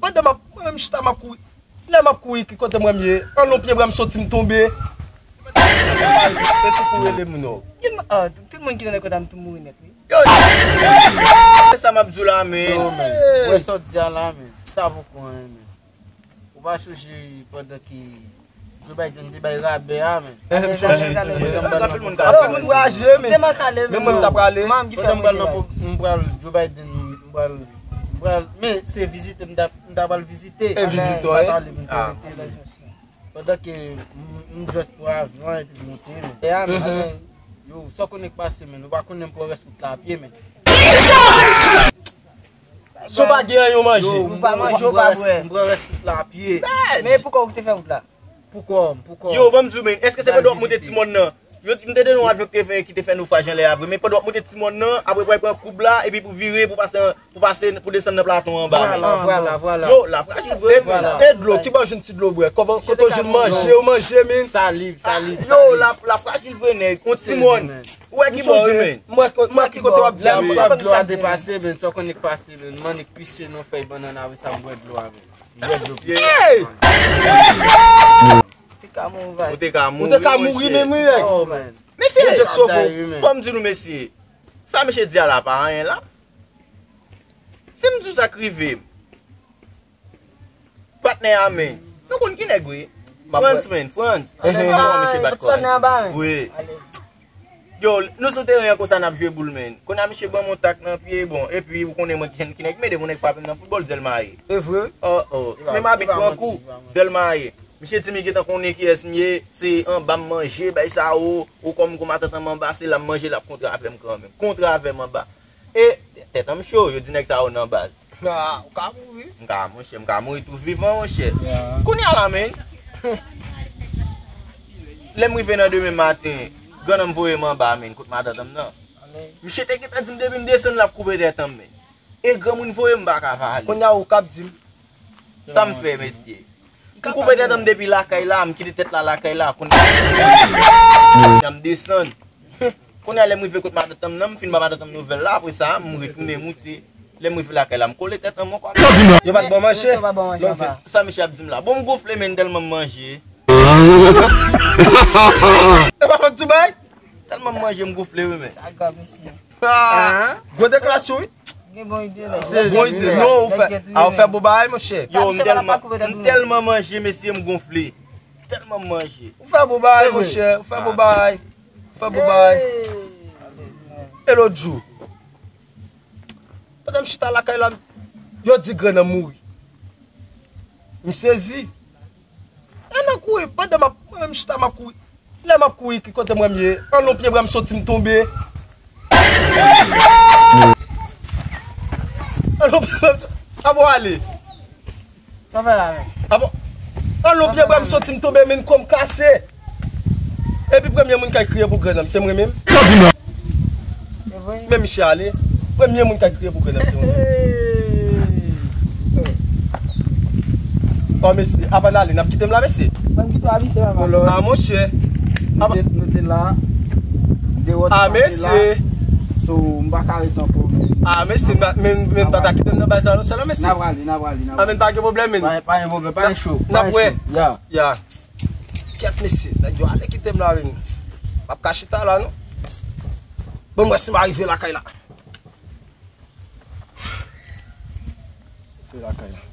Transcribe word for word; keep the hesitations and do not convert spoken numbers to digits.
Pandan m ap, mwen menm chita m ap kouri. Lè m ap kouri, ki kote mwen m ye? Anlè yon pye bwa m soti m tonbe. E sou kou rele moun yo. Gen, ah, tout moun ki nan kòt la m tou mouri nèt, wi. Yo, se sa m ap di w la, men. Yo, men. Wè sa w di a la, men. Sa poko anyen, men. Ou pa sonje pandan ke Joe Biden te bay rabè a, men. Eh, m sonje. Tout moun voyaje, men. Men mwen m ta prale. Pandan m pral nan po-, m pral Joe Biden, m pral, m pral, men se vizite, m ta, m ta pral vizite. E vizite, m pa t ale, m te rete, men. Pandan ke m, m just pran avyon an epi m monte, men. E a, men. Yo, sa w konnen k pase, men. Ou pa konnen m pran rès wout la a pye, men. Si w pa gen anyen w manje. Yo, m pa manje, w pa bwè. M pran rès wout la a pye. Men poukò w te fè wout la? Poukò, poukò. Yo, ban m di w, men, èske se pandan w ap monte ti mòn nan? Yo, m te de yon avyon ki te fè, ki te fè nofraj anlè a vre, men pandan w ap monte ti mòn nan, apre pou w pran koub la, epi pou vire, pou pase, pou pase, pou desann nan platon anba, men. Vwala, vwala, vwala. Yo, la frajil vre, men. E dlo, ki bò w jwenn ti dlo bwè? Kòman, kote w jwenn manje, w manje, men? Salib, salib, yo, salib. La, la frajil vre, nèg. Yon ti mòn. Ou wè ki bò, men. Mwen, mwen ki kote w ap di a, men. Lè m bwè dlo a te pase, men, sa w konnen k pase, men. M annik pise nan fèy bannann, apre sa m bwè dlo a, men. Hey! Ou te ka mouri, baz. Ou te ka mouri, ou te ka mouri, men, men. Oh, man. Mesye, Bondye k sove w. Ban m di nou, mesye. Sa mesye di a la pa anyen la. Si m di w sa k rive m. Patnè a, men. Nou konn ki nèg wi. Frantz, men, Frantz. Ehe. Patnè anba, men. Wi. Yo, nou sou teren an konsa n ap jwe boul, men. Kounye a misye ban m yon tak nan pye, bon, epi ou konnen mwen ki, ki nèg mede, yon nèg frape m nan foutbòl, Dèlmaye. E vre? Oh, oh. Men m abit pran kou, Dèlmaye. Misye di m li gentan konnen kiyès m ye, se anba m manje, bay sa yo, ou kòm konmatantan m anba, se la m manje, l ap kontre avè m kanmenm. Kontre avè m anba. E tèt an m cho, yo di nèg sa yo nan baz. Ah, ou ka mouri. M ka, monchè, m ka mouri tou vivan, monchè. Kounye a la, men. Lè m rive nan demen maten, grannanm voye m anba, men, kot madanm nan. Misye te gentan di m depi m desann, l ap koupe tèt an m, men. E granmoun voye m, m pa ka pale. Kounye a ou k ap di m. Sa m fè, mesye? M koupe tèt an m depi lakay la, m kite tèt la lakay la. Kounye a m desann. Kounye a lè m rive kot madanm nan, m fin ba madanm nouvèl la, apre sa, m retounen moute. Lè m rive lakay la, m kole tèt an m ankò. Yo pa t ba w manje? Yo pa ba w manje anba. Sa misye ap di m la? Bon, m gonfle, men, tèlman m manje. E pa fòt Dubai? Tèlman m manje, m gonfle, wi, men. Sa grav, mesye. Ah, gwo deklarasyon, wi. Gen bon ide, nèg. Bon ide, non, ou fè, a, ou fè bon bagay, monchè. Yo, m tèlman, m tèlman manje, mesye, m gonfle. Tèlman m manje. Ou fè bon bagay, monchè, ou fè bon bagay. Ou fè bon bagay. E lòt jou, pandan m chita lakay la, yo di grann nan mouri. M sezi. E nan kouri, pandan m ap, mwen menm chita m ap kouri. Lè m ap kouri, ki kote mwen m ye? Anlè yon pye bwa m soti m tonbe. Anlè yon pye bwa m soti, a bon ale. Sa fè la, men. A bon? Anlè yon pye bwa m soti m tonbe, men kò m kase. Epi premye moun k al kriye pou grann nan, se mwen menm. Se vre? Men misye ale. Premye moun k al kriye pou grann nan, se mwen menm. Oh, mesye, avan n ale, n ap kite m la, mesye. Ban m kite w avise, papa. A, monchè. Nou te, nou te la. M te wè w te pase la. A, mesye. So, m pa ka ret ankò, men. A, mesye, men, men pa ta kite m nan bagay sa, non, sèlman, mesye. N a prale, n a prale, n a prale. A, men pa gen pwoblèm, men. Pa, pa gen pwoblèm, pa gen cho. N ap wè. Ya. Ya. Kèt, mesye, nèg yo ale kite m la, men. M ap ka chita la, non. Bon, mwen si m arive lakay la. Rive lakay la.